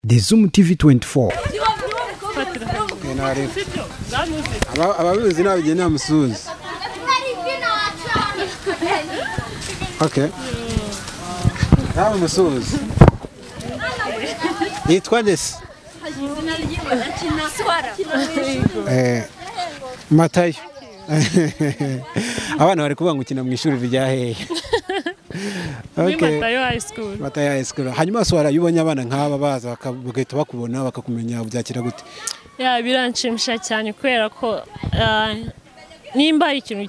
The Zoom TV 24. Ababizi nabigiye namusuza. Okay. Nawe musuza. Yitwa nde? Matayo. Abana bari kuvuga ngo ukina mu ishuri rya hehe? Okay. Matayo High School. Matayo High School. Hanyuma Swara yubonye abana nk'aba baza bagahita bakubona bakakumenya byakira gute? Ya biranshimisha cyane kubera ko nimba ari ikintu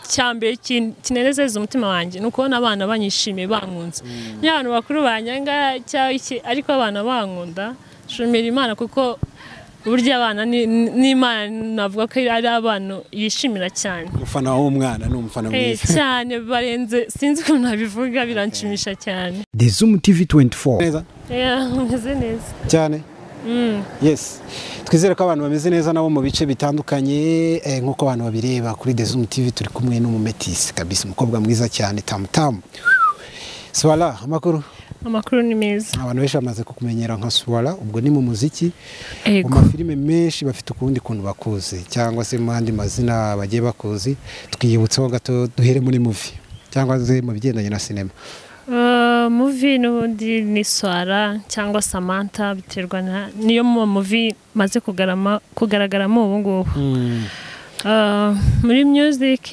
cya mbere kinezeza umutima wanjye nuko ubona abana banyishimiye bankunze. Ni abantu bakuru banyanga cyangwa iki ariko abana bankunda, shimira Imana kuko burya abana n'Imana navuga ko ari abantu yishimira cyane. Umufana w'umwana ni umufana mwiza cyane barenze sinzi ukuntu nabivuga biranshimisha cyane. The Zoom TV 24. Neza? Yeah, meze neza. Cyane. Yes. Twizere ko abantu bameze neza nabo mu bice bitandukanye nkuko abantu babireba kuri The Zoom TV turi kumwe n'umumetisi kabisa umukobwa mwiza cyane tamtam. Swala, amakuru? Amakuru ni meza. Abantu benshi bamaze kukumenyera nka Swala, ubwo ni mu muziki. Mu mafilime menshi bafite ukundi kuntu bakuzi cyangwa se mu andi mazina bagiye bakuzi. Twiyibutseho gato duhere muri movie cyangwa se mu bigendanye na sinema. Movie n'ubundi ni Swala cyangwa Samantha biterwa na niyo mu movie maze kugaragaramo ubu ngubu. Muri music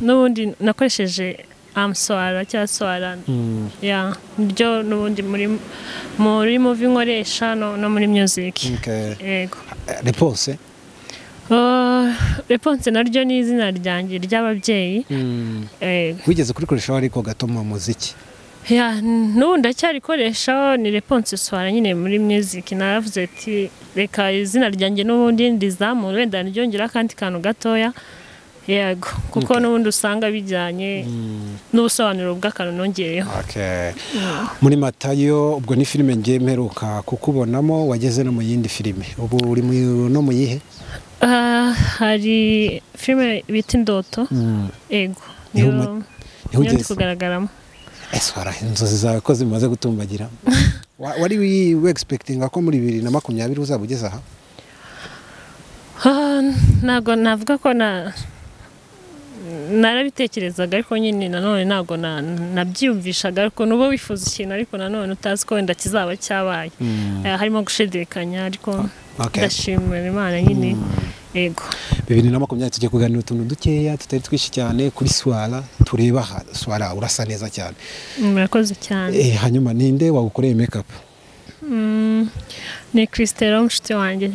n'ubundi nakoresheje am Swala cyangwa Swala. Yeah, nibyo n'ubundi muri movie nkoresha no muri music. Okay. Yego. Réponse? Réponse naryo ni izina ryanjye ry'ababyeyi. Wigeze kurikoresha ariko gato mu muziki? Yeah, n'ubu ndacyarikoresha ni Réponse Swala nyine muri music naravuze ati reka izina ryanjye n'ubundi ndizamure wenda ndyongera kandi kantu gatoya. Yego, kuko n'ubundi usanga bijyanye n'ubusobanuro bw'akantu nongeyeho. Okay. Muri Matayo ubwo ni filime ngiye mperuka kukubonamo wageze no mu yindi filime. Ubu uri no mu yihe? Hari filime bita Indoto. Yego. Niho ugeze kugaragaramo. Swara inzozi zawe ko zimaze gutumbagira. Wari we expecting ko muri 2020 uzaba ugeze aha? Ntago navuga ko narabitekerezaga ariko nyine nanone ntago nabyiyumvishaga ariko nubo wifuza ikintu ariko nanone utazi ko wenda kizaba cyabaye. Harimo gushidikanya ariko ndashimira Imana nyine. Yego. 2020 tujye kuganira utuntu dukeya tutari twishi cyane kuri Swala tureba aha. Swala urasa neza cyane. Murakoze cyane. Hanyuma ninde wagukoreye makeup? Ni Christelle mushiti wanjye.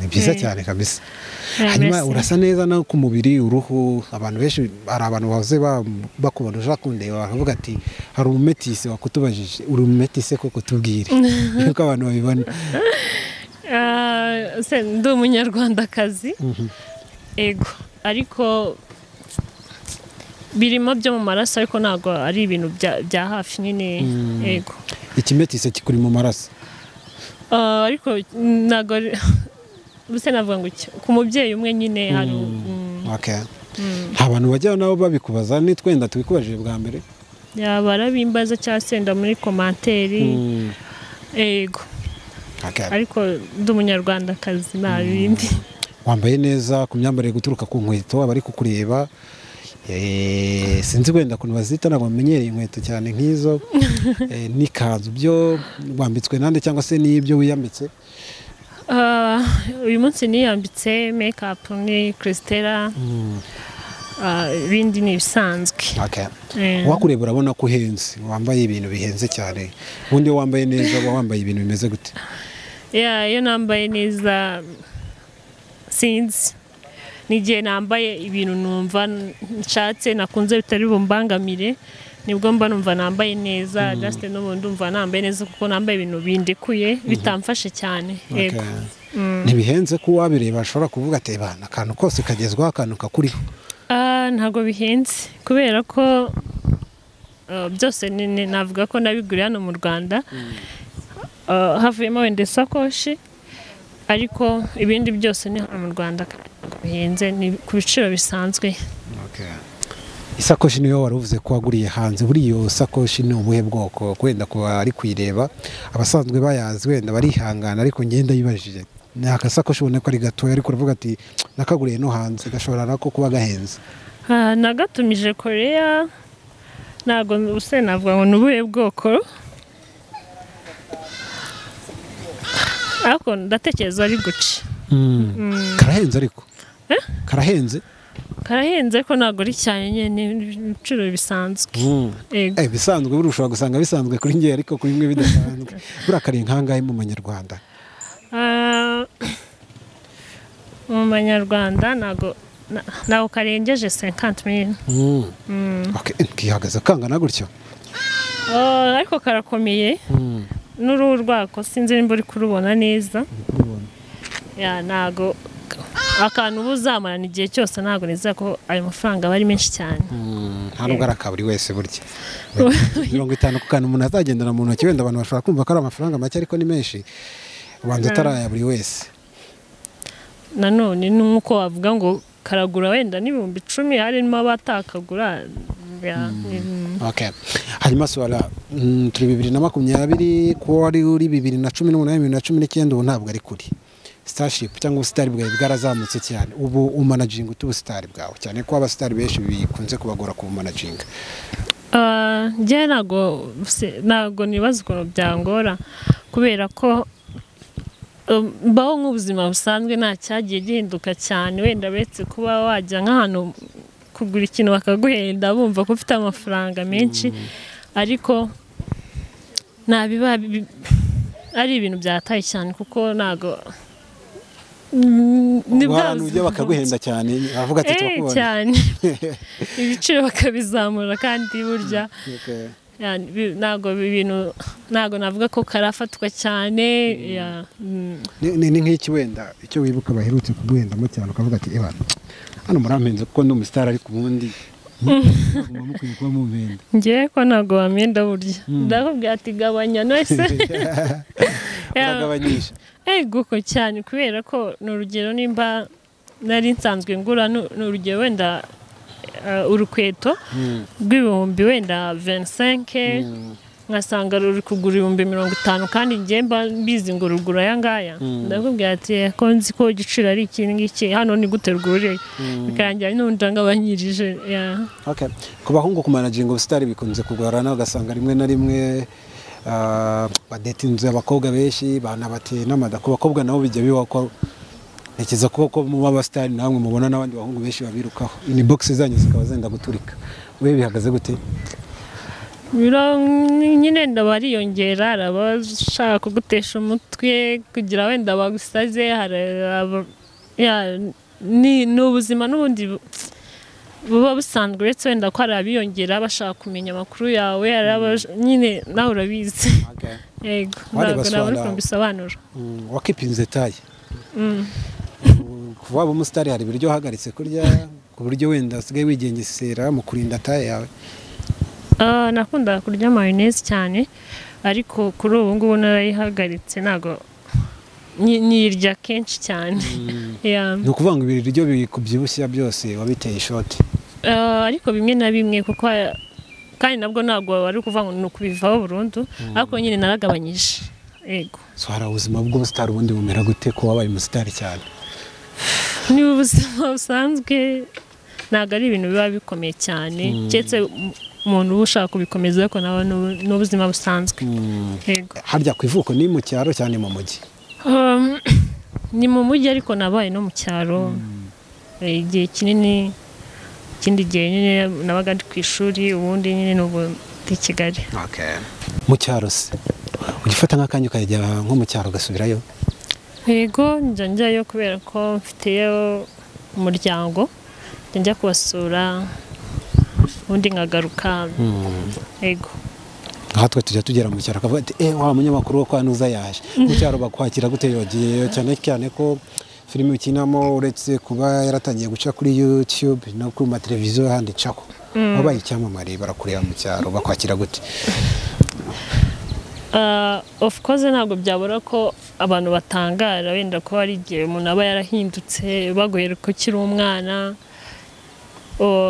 Ni byiza cyane kabisa. Hanyuma urasa neza no ku mubiri uruhu abantu benshi ari abantu baze bakubona uja kundeba bakavuga ati hari umumetisi wakutubajije uri umumetisi koko tubwire nkuko abantu babibona. Ndi umunyarwandakazi. Ego ariko birimo byo mu maraso ariko ntago ari ibintu bya hafi nyine. Ego. Ikimetisi kikuri mu maraso. Ariko ntago buse navuga ngo ku mubyeyi umwe nyine hari. Okay. Nta bantu bajya nabo babikubaza ni twenda tubikubajije bwa mbere. Ya barabimbaza cyangwa senda muri commentaire. Ego. Okay. Ariko ndi umunyarwandakazi nta bindi. Wambaye neza ku myambarire guturuka ku nkweto abari kukureba. Sinzi wenda kuntu bazita ntabwo bamenyereye inkweto cyane nk'izo n'ikanzu byo wambitswe nande cyangwa se n'ibyo wiyambitse? Uyu munsi niyambitse makeup ni Christella. Ibindi ni ibisanzwe. Okay. Wakureba urabona ko uhenze wambaye ibintu bihenze cyane. Ubundi wambaye neza uba wambaye ibintu bimeze gute? Yeah, iyo nambaye neza sinzi nigiye nambaye ibintu numva nshatse nakunze bitari bumbangamire nibwo mba numva nambaye neza. Just n'ubundi ndumva nambaye neza kuko nambaye ibintu bindekuye bitamfashe cyane. Yego. Ntibihenze ko wabireba ashobora kuvuga ati bana akantu kose kagezwa akantu kakuriho? Ntago bihenze kubera ko byose navuga ko nabiguriye hano mu Rwanda. Havuyemo wenda isakoshi ariko ibindi byose ni hano mu Rwanda bihenze ni ku biciro bisanzwe. Okay. Isakoshi niyo wari uvuze ko waguriye hanze, buri iyo sakoshi ni ubuhe bwoko? Wenda kuba ari kuyireba abasanzwe bayazi wenda barihangana, ariko ngenda yibajije ni akasakoshi ubona ko ari gatoya, ariko uravuga ati nakaguriye no hanze, gashobora nako kuba gahenze. Nagatumije Korea, ntabwo use navuga ngo ni ubuhe bwoko, ariko ndatekereza ari Gucci. Karahenze ariko? Karahenze? Karahenze ko ntabwo ari cyane nyine, ni ibiciro bisanzwe. Bisanzwe buri ushobora gusanga bisanzwe kuri nge, ariko kuri mwe bidasanzwe. Buriya kari nkangahe mu manyarwanda? Mu manyarwanda ntabwo karengeje 50,000. Kihagaze kangana gutyo? Ariko karakomeye. N'uruhu rwako sinzi nimba uri kurubona neza. Ntabwo akantu uba uzamarana igihe cyose, ntabwo nizera ko ayo mafaranga aba ari menshi cyane. Nta nubwo ari aka buri wese burya. 50 ku kantu umuntu azagendana mu ntoki, wenda abantu bashobora kumva ko ari amafaranga make, ariko ni menshi, ubanza ataraya buri wese. Nanone ni nk'uko wavuga ngo karagura wenda n'ibihumbi 10, harimo abatakagura. Hanyuma Swalla, turi 2020, kuba wari uri 2018, 2019, ubu ntabwo ari kuri starship cyangwa ubusitari bwawe bwarazamutse cyane. Ubu umanaginga ute ubusitari bwawe, cyane ko abasitari benshi bikunze kubagora kubumanaginga? Njye ntabwo nibaza ukuntu byangora, kubera ko mbaho nk'ubuzima busanzwe, nta cyagiye gihinduka cyane, wenda uretse kuba wajya nk'ahantu kugura ikintu bakaguhenda bumva ko ufite amafaranga menshi, ariko nabiba ari ibintu byataye cyane, kuko ntabwo abantu ujya bakaguhenda cyane bavuga ati turakubona cyane, ibiciro bakabizamura, kandi burya ntabwo ibintu ntabwo navuga ko karafatwa cyane. Ni nk'iki wenda icyo wibuka baherutse kuguhendamo cyane ukavuga ati eba hano murampenze kuko ndi umusitari, ariko ubundi mukwiye kuba mumpenda? Ngewe ko ntabwo wampenda burya, ndakubwira ati gabanya nose. Uragabanyisha? Ego cyane, kubera ko ni urugero nimba nari nsanzwe ngura, ni urugero wenda urukweto rw'ibihumbi wenda 25, nkasanga ruri kugura 50,000, kandi njye mba mbizi ngo rugura aya ngaya, ndakubwira ati ko nzi ko igiciro ari iki ngiki, hano ni gute ruguriye, bikarangira n'undi ngabanyirije. Ku bahungu kumanaginga ubusitari bikunze kugorana, ugasanga rimwe na rimwe badetinze abakobwa benshi, banabateye n'amada. Ku bakobwa nabo bijya bibaho ko ntekereza ko muba abasitari namwe mubona n'abandi bahungu benshi babirukaho, inbox zanyu zikaba zenda guturika. We bihagaze gute? Nyine ndabariyongera, hari abashaka kugutesha umutwe kugira wenda bagusaze, ni ubuzima n'ubundi buba busanzwe, uretse wenda ko hari abiyongera bashaka kumenya amakuru yawe, nyine nawe urabizi. Yego, ntabwo nabona ukuntu mbisobanura. Wakipinze taye kuva waba umusitari, hari ibiryo uhagaritse kurya ku buryo wenda usigaye wigengesera mu kurinda taye yawe? Nakundaga kurya mayoneze cyane, ariko kuri ubu ngubu narayihagaritse, ntabwo nirya kenshi cyane. Ni ukuvuga ngo ibiryo bikubyibushya byose wabiteye ishoti? Ariko bimwe na bimwe, kuko kandi nabwo ntabwo wari ukuvuga ngo ni ukubivaho burundu, ariko nyine naragabanyije. Yego. Swalla, ubuzima bw'ubusitari ubundi bumera gute ko wabaye umusitari cyane? Ni ubuzima busanzwe, ntabwo ari ibintu biba bikomeye cyane, keretse umuntu uba ushaka kubikomeza, ariko nawe ni ubuzima busanzwe. Yego. Harya ku ivuko ni mu cyaro cyane mu mujyi? Ni mu mujyi, ariko nabaye no mu cyaro igihe kinini, ikindi gihe nyine nabaga ndi ku ishuri, ubundi nyine n'ubu ndi i Kigali. Mu cyaro se ujya ufata nk'akanya ukajya nko mu cyaro ugasubirayo? Yego, njya njyayo kubera ko mfiteyo umuryango, njya kubasura ubundi nkagaruka. Yego. Nkatwe tujya tugera mu cyaro akavuga ati wa munyamakuru wo kwa Nuza yaje. Mu cyaro bakwakira gute yogiyeyo, cyane cyane ko filime ukinamo uretse kuba yaratangiye guca kuri YouTube no ku mateleviziyo handi icaho, wabaye icyamamare, barakureba mu cyaro bakwakira gute? Of course ntabwo byabura ko abantu batangara, wenda ko hari igihe umuntu aba yarahindutse baguhera ko ukiri umwana,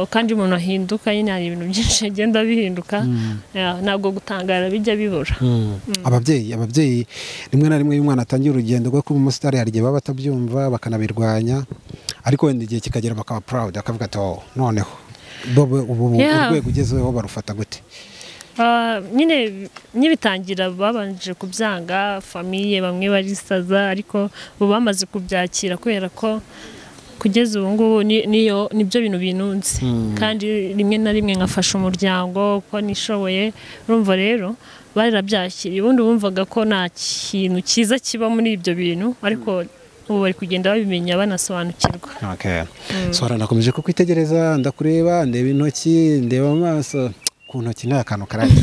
Kandi umuntu ahinduka nyine, hari ibintu byinshi bigenda bihinduka. Ntabwo gutangara bijya bibura. Ababyeyi rimwe na rimwe iyo umwana atangiye urugendo rwo kuba umusitari, hari igihe baba batabyumva bakanabirwanya, ariko wenda igihe kikagera bakaba proud, akavuga ati oh noneho ubu urwego ugezeho barufata gute? Nyine nyibitangira babanje kubyanga, famiye bamwe barisaza, ariko ubu bamaze kubyakira kubera ko kugeza ubu ngubu niyo nibyo bintu binunze, kandi rimwe na rimwe nkafasha umuryango ko nishoboye. Urumva rero barirabyakiriye, ubundi bumvaga ko nta kintu cyiza kiba muri ibyo bintu, ariko ubu bari kugenda babimenya banasobanukirwa. So nakomeje kukwitegereza, ndakureba, ndeba intoki, ndeba amaso, ku ntoki nta kantu karajya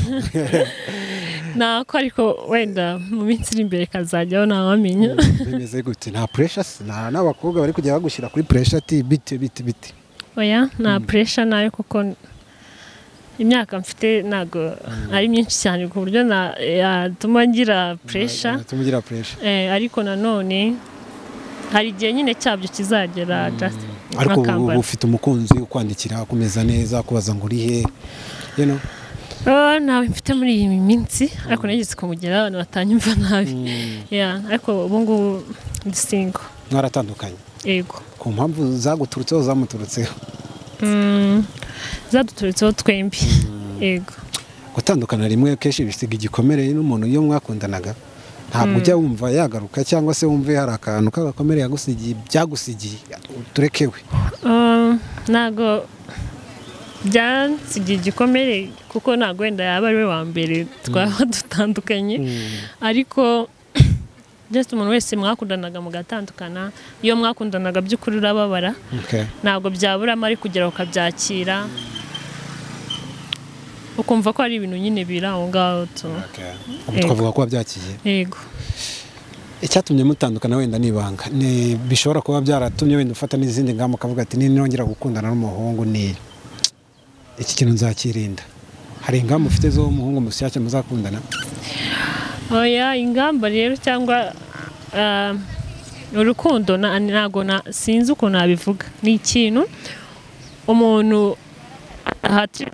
nako, ariko wenda mu minsi iri imbere kazajyaho ntawamenya. Bimeze gute? Nta pressure? Nta n'abakobwa bari kujya bagushyira kuri pressure ati bite bite bite? Oya, nta pressure nayo, kuko imyaka mfite ntago ari myinshi cyane ku buryo yatuma ngira pressure. Ariko nanone hari igihe nyine cyabyo kizagera. Ariko ubu ufite umukunzi ukwandikira akomeza neza akubaza ngo uri he? You know? Nawe mfite muri iyi minsi, ariko nageze kumugera abantu batanyumva nabi. Ariko ubu ngubu ndi single. Mwaratandukanye? Yego. Ku mpamvu zaguturutseho zamuturutseho? Zaduturutseho twembi. Yego. Gutandukana rimwe kenshi bisiga igikomere n'umuntu iyo mwakundanaga, ntabwo ujya wumva yagaruka cyangwa se wumve hari akantu k'agakomere yagusigiye byagusigiye turekewe? Ntabwo byansigiye igikomere, kuko ntabwo wenda yaba ari we wa mbere twaba dutandukanye, ariko just umuntu wese mwakundanaga mugatandukana, iyo mwakundanaga by'ukuri urababara, ntabwo byaburamo, ari kugera ukabyakira ukumva ko ari ibintu nyine biri aho ngaho. Twavuga ko wabyakiye? Yego. Icyatumye mutandukana wenda nibanga ni bishobora kuba byaratumye wenda ufata n'izindi ngamba ukavuga ati ninongera gukundana n'umuhungu ni iki kintu nzakirinda. Hari ingamba ufite zo umuhungu mushyashya muzakundana? Oya, ingamba rero cyangwa urukundo ntago sinzi ukuntu nabivuga, ni ikintu umuntu ahati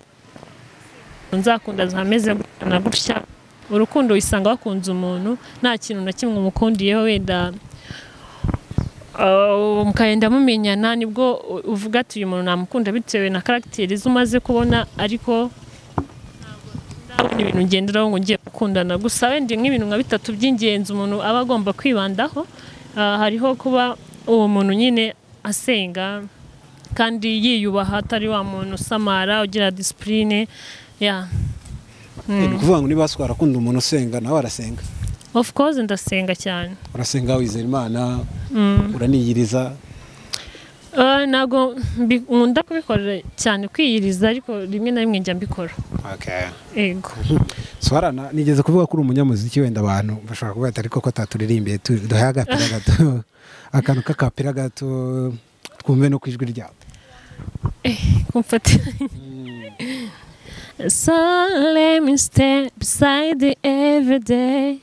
nzakunda zameze na gutya. Urukundo wisanga wakunze umuntu nta kintu na kimwe umukundiyeho, wenda mukagenda mumenyana nibwo uvuga ati uyu muntu namukunda bitewe na karagiteri umaze kubona, ariko ndabona ibintu ngenderaho ngo ngiye gukundana. Gusa wenda nk'ibintu nka bitatu by'ingenzi umuntu aba agomba kwibandaho, hariho kuba uwo muntu nyine asenga kandi yiyubaha, atari wa muntu usamara ugira discipline. Ni ukuvuga ngo niba warakunda umuntu usenga nawe arasenga? Of course ndasenga cyane. Urasenga, wizera Imana, uraniyiriza? Ntabwo nkunda kubikora cyane kwiyiriza, ariko rimwe na rimwe njya mbikora. Yego. Swarana, nigeze kuvuga ko uri umunyamuziki, wenda abantu bashobora kuvuga ati ariko ko ataturirimbiye, duhe agapira gato, akantu k'akapira gato twumve no ku ijwi ryawe. Kumfata. So let me stay beside you every day.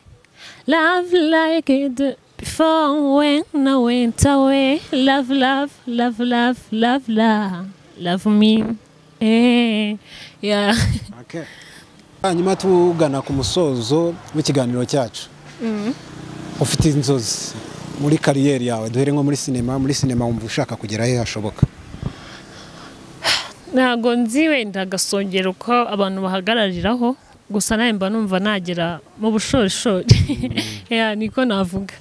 Love like it before when I went away. Love, love, love, love, love, love, love me. Yeah. Okay. Hanyuma tugana ku musozo w'ikiganiro cyacu. Ufite inzozi muri kariyeri yawe, duhere nko muri sinema, wumva ushaka kugera he hashoboka? Ntabwo nzi wenda agasongero ko abantu bahagarariraho, gusa nawe mba numva nagera mu bushorishori. Niko navuga.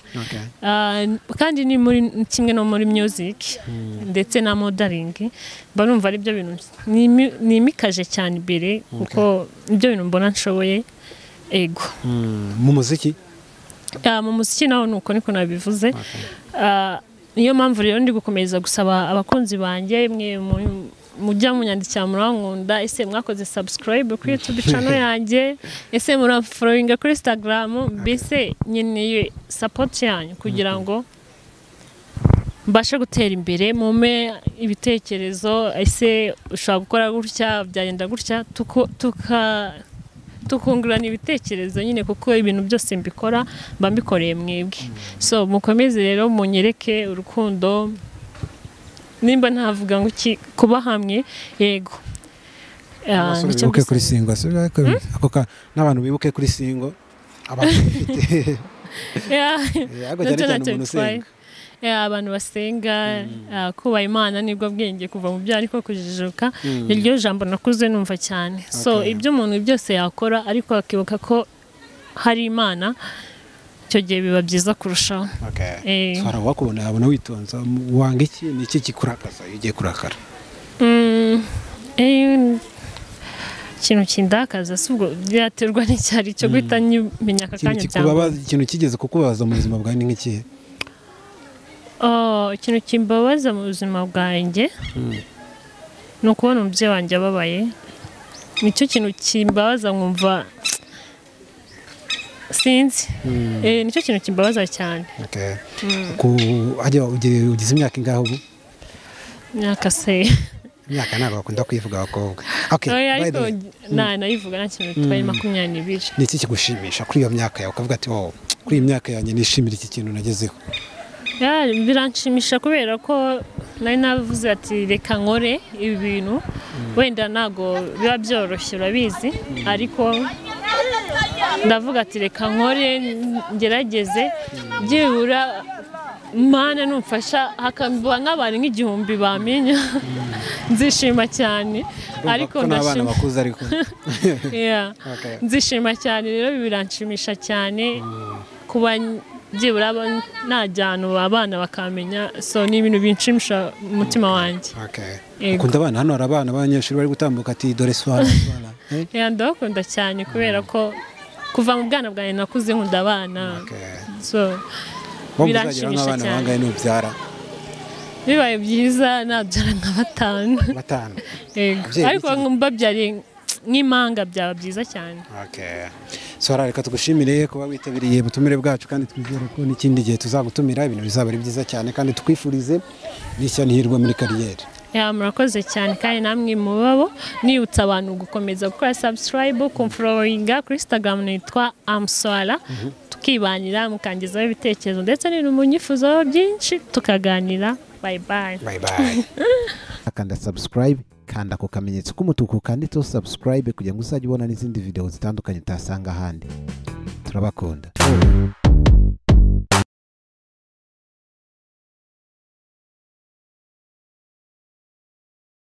Kandi ni muri kimwe no muri music ndetse na modeling, mba numva ari byo bintu nimikaje cyane imbere, kuko nibyo bintu mbona nshoboye. Ego. Mu muziki? Mu muziki naho nuko niko nabivuze. Niyo mpamvu rero ndi gukomeza gusaba abakunzi banjye mwe mujya munyandikira murankunda, ese mwakoze subscribe kuri YouTube channel yanjye, ese muramfollowinga kuri Instagram, mbese nkeneye support yanyu kugira ngo mbashe gutera imbere, mume ibitekerezo, ese ushobora gukora gutya byagenda gutya, tukungurana ibitekerezo nyine, kuko ibintu byose mbikora mba mbikoreye mwebwe. So mukomeze rero munyereke urukundo, Nimba ntavuga ngo kuba hamwe, yego. Bibuke kuri singo, n'abantu bibuke kuri singo, abantu bafite abantu basenga, kubaha Imana nibwo bwenge kuva mu byaha ariko kujijuka, iryo jambo nakuze numva cyane. So ibyo umuntu byose yakora ariko akibuka ko hari Imana, icyo gihe biba byiza kurushaho. Swara, wakubona yabona witonza, wanga iki? Ni iki kikurakaza iyo ugiye kurakara? Ikintu kindakaza si ubwo byaterwa n'icyari cyo guhita nyimenya aka kanya cyangwa ikintu kigeze kukubabaza mu buzima bwawe ni nk'ikihe? Ikintu kimbabaza mu buzima bwanjye ni ukubona umubyeyi wanjye ababaye. Nicyo kintu kimbabaza, nkumva sinzi. Nicyo kintu kimbabaza cyane. Ugize imyaka ingahe ubu? Imyaka se imyaka ntabwo bakunda kuyivuga abakobwa. Ariko nayivuga nta kintu bitwaye, 22. Ni iki kigushimisha kuri iyo myaka yawe ukavuga ati oh, kuri iyi myaka yanjye nishimira iki kintu nagezeho? Biranshimisha kubera ko nari navuze ati reka nkore ibi bintu, wenda ntabwo biba byoroshye urabizi, ariko ndavuga ati reka nkore ngerageze, byibura Mana numfasha hakaba nk'abantu nk'igihumbi bamenya, nzishima cyane. Ariko ndashima bakuze ariko nzishima cyane rero, biranshimisha cyane kuba byibura najyana abana bakamenya. So ni ibintu binshimisha umutima wanjye. Ukunda abana? Hano hari abana b'abanyeshuri bari gutambuka ati dore Swara. Ndabakunda cyane kubera ko kuva mu bwana bwanjye nakuze nkunda abana. So biranshimisha cyane. Bibaye byiza nabyara nka batanu. Ariko mbabyariye nk'impanga byaba byiza cyane. Swara, reka tugushimire kuba witabiriye ubutumire bwacu, kandi twizere ko n'ikindi gihe tuzagutumira ibintu bizaba ari byiza cyane, kandi tukwifurize n'ishya n'ihirwe muri kariyeri. Murakoze cyane, kandi namwe mubabo nibutsa abantu gukomeza gukora subscribe, kumfollowinga kuri Instagram nitwa Amswara, tukibanira mukangezaho ibitekerezo ndetse n'ibintu munyifuzaho byinshi tukaganira. Bye bye. Bye bye. Kanda subscribe, kanda ku kamenyetso k'umutuku kanditseho subscribe kugira ngo uzajye ubona n'izindi video zitandukanye utasanga ahandi. Turabakunda.